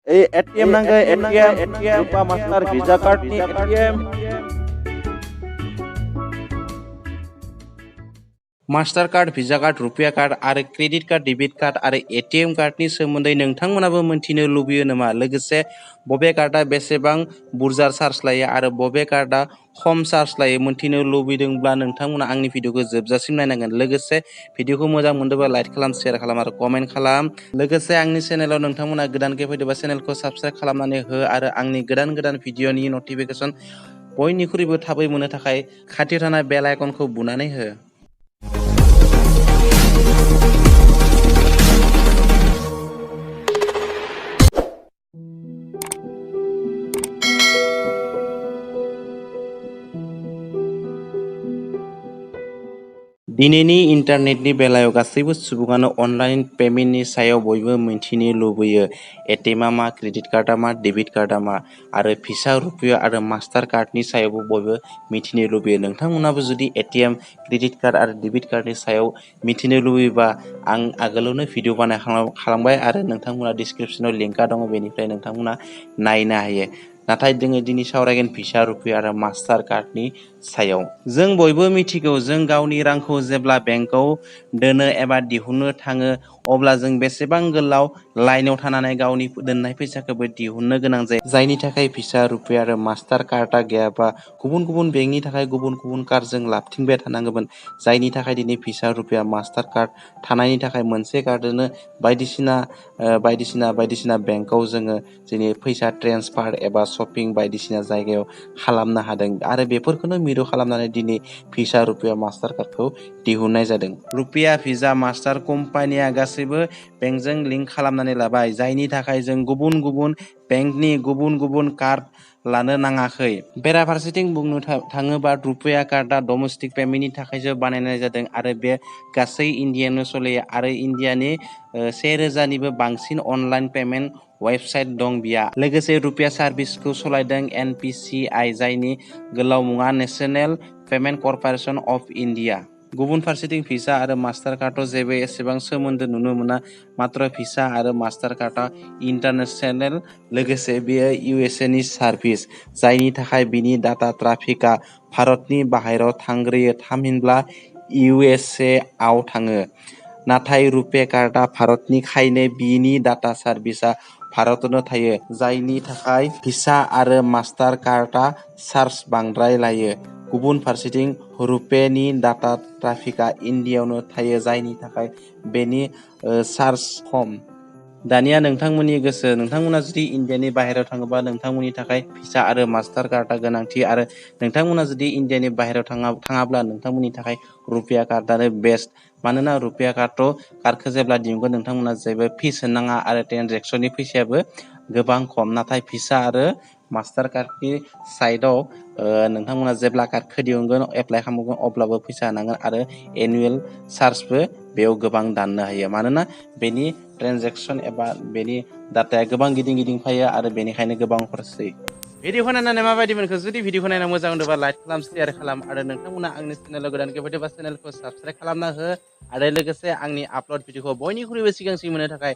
ATM nangga ATM lupa master Visa card nih ATM. Master card, भिजा card, रुपिया card आरो credit card, debit card आरो ATM कार्डनि सोमोन्दै नोंथांमोनाबो मिन्थिनो लुबैयो नामा? लोगोसे बबे कार्डआ बेसेबां बुरजा चार्ज लायो आरो बबे कार्डआ खम चार्ज लायो मिन्थिनो लुबैदोंब्ला नोंथांमोना आंनि भिडिअखौ जोबजासिम नायनांगोन। लोगोसे भिडिअखौ मोजां मोनदोंबा लाइक खालाम, शेयार खालाम आरो कमेन्ट खालाम। लोगोसे आंनि चेनेलाव नोंथांमोना गोदान फैदोंबा चेनेलखौ साबस्क्राइब खालामनानै हो आरो आंनि गोदान भिडिअनि नटिफिकेसन बयनिख्रुइबो थाबै मोननो थाखाय खाथियाव थानाय बेल आइकनखौ बुनानै हो। दिनैनि इन्टारनेटनि बेलायाव गासैबो सुबुङानो अनलाइन पेमेन्टनि सायाव बयबो मिन्थिनो लुबैयो। एटिएमआ मा, क्रेडिट कार्डआ मा, डेबिट कार्डआ मा आरो भिसा, रुपिया आरो मास्टार कार्डनि सायावबो बयबो मिथिनो लुबैयो। नोंथांमोनाबो जुदि एटिएम, क्रेडिट कार्ड आरो डेबिट कार्डनि सायाव मिथिनो लुबैयोबा आं आगोलावनो भिडिअ खालामबाय आरो नोंथांमोना डिसक्रिपसनाव लिंकआ दङ, बेनिफ्राय नोंथांमोना नायनो हायो। नाथाय जोङो दिनै सावरायगोन भिसा, रुपिया आरो मास्टार कार्डनि सायाव। जों बयबो मिथिगौ, जों गावनि रांखौ जेब्ला बेंकआव दोनो एबा दिहुननो थाङो अब्ला जों बेसेबां गोलाव लाइनाव थानानै गावनि दोननाय फैसाखौबो दिहुननो गोनां जायो। जायनि थाखाय भिसा, रुपिया आरो मास्टार कार्डआ गैयाबा गुबुन बेंकनि थाखाय गुबुन कार्डजों लाबथिंबाय थानांगौमोन। जायनि थाखाय दिनै भिसा, रुपिया, मास्टार कार्ड थानायनि थाखाय मोनसे कार्डजोंनो बायदिसिना बेंकआव जोङो दिनै फैसा ट्रेन्सफार एबा शपिं बायदिसिना जायगायाव खालामनो हादों आरो बेफोरखौनो मिरु खालामनानै दिनै भिसा, रुपिया, मास्टार कार्डखौ दिहुननाय जादों। रुपिया, भिसा, मास्टार कम्पानिया गासैबो बेंकजों लिंक खालामनानै लाबाय, जायनि थाखाय जों गुबुन बेंकनि गुबुन कार्ड लानो नाङाखै। बेराफारसेथिं बुंनो थाङोबा रुपिया कार्डआ डमेस्टिक पेमेन्टनि थाखायसो बानायनाय जादों आरो बे गासै इन्डियायावनो सोलियो आरो इन्डियानि 1000निबो बांसिन अनलाइन पेमेन्ट वेबसाइट दं बिया। लोगोसे रुपिया सार्भिसखौ सालायदों NPCI, जायनि गोलाव मुङा national payment corporation of India. गुबुन फारसेथिं भिसा आरो मास्टार कार्डआव जेबो एसेबां सोमोन्दो नुनो मोना। मात्र भिसा आरो मास्टार कार्डआ इन्टारनेशनेल, लोगोसे बेयो USA नि सार्भिस, जायनि थाखाय बिनि डाटा ट्राफिकआ भारतनि बाहेरायाव थांग्रोयो, थामहिनबा USA आव थाङो। नाथाय रुपे कार्डआ भारतनिखायनो बिनि डाटा सार्भिसआ भारतावनो थायो, जायनि थाखाय भिसा आरो मास्टार कार्डआ चार्ज बांद्राय लायो। गुबुन फारसेथिं रुपेनि डाटा ट्राफिकआ इन्डियायावनो थायो, जायनि थाखाय बेनि चार्ज खम। दानिया नोंथांमोननि गोसो, नोंथांमोना जुदि इन्डियानि बाहेरायाव थाङोबा नोंथांमोननि थाखाय भिसा आरो मास्टार कार्डआ गोनांथि आरो नोंथांमोना जुदि इन्डियानि बाहेरायाव थाङाब्ला नोंथांमोननि थाखाय रुपिया कार्डआनो बेस्ट। मानोना रुपिया कार्डखौ जेब्ला दिहुनगोन नोंथांमोना जेबो फिस होनाङा आरो ट्रेनजेक्सननि फैसायाबो गोबां खम। नाथाय भिसा आरो मास्टार कार्डनि साइडआव नोंथांमोना जेब्ला कार्डखौ दिहुनगोन, एप्लाइ खालामगोन, अब्लाबो फैसा होनांगोन आरो एनुवेल चार्जबो बेयाव गोबां दाननो हायो। मानोना बेनि ट्रेनजेक्सन एबा बेनि डाटाया गोबां गिदिं फैयो आरो बेनिखायनो गोबां खरस जायो। भिडिअखौ नायनानै माबायदि मोनखो? जुदि भिडिअखौ नायना मोजां मोनदोंबा लाइक खालाम, शेयार खालाम आरो नोंथांमोना आंनि चेनेलाव गोदान फैदोंबा चेनेलखौ साबस्क्राइब खालामना हो आरो लोगोसे आंनि आपल'ड भिडिअखौ बयनिख्रुइबो सिगांसिन मोननो थाखाय